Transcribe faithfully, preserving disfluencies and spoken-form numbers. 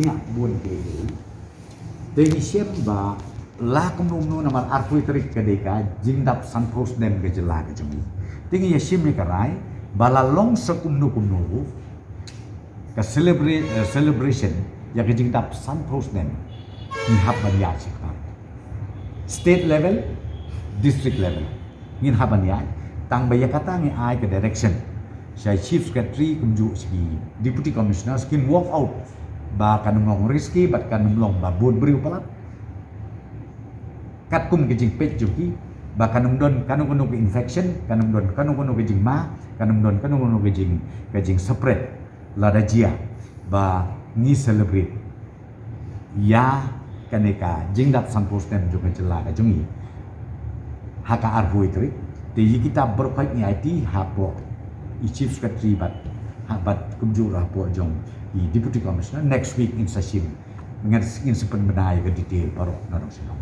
Nga bun ke. Te ngi shem ba la kumno kumno namar arphew tarik ka dei ka jingdap sanphew snem ka jylla ka jong ngi. Te ngi ïa shim ïa ka rai ba la long sa kumno kumno ruh ka celebra- eh, celebration ïa ka jingdap sanphew snem ngi hap ban ïaid sha khmat. State level, district level, ngin hap ban ïaid. Tang ba ïa kata ngi ai ka direction sha Chief Secretary kumjuh sha ki Deputy Commissioner, skin work out ba kan ym long risky bad kan ym long ba bun briew palat. Katkum ka jingpeit jong ki ba kan ym don kano kano ka infection, kan ym don kano kano ka jingma, kan ym don kano kano ka jing ka jing spread lada jia ba ngi celebrate ïa kane ka jingdap sanphew snem jong ka jylla ka jong ngi ha ka arphew tarik. Te ïa kita baroh khoit ngi aiti hapoh i Chief Secretary bad ha bad kumjuh hapoh jong i Deputy Commissioner. Next week ngin sa shim, ngin sa pynbna ïa ka detail baroh na dong shnong.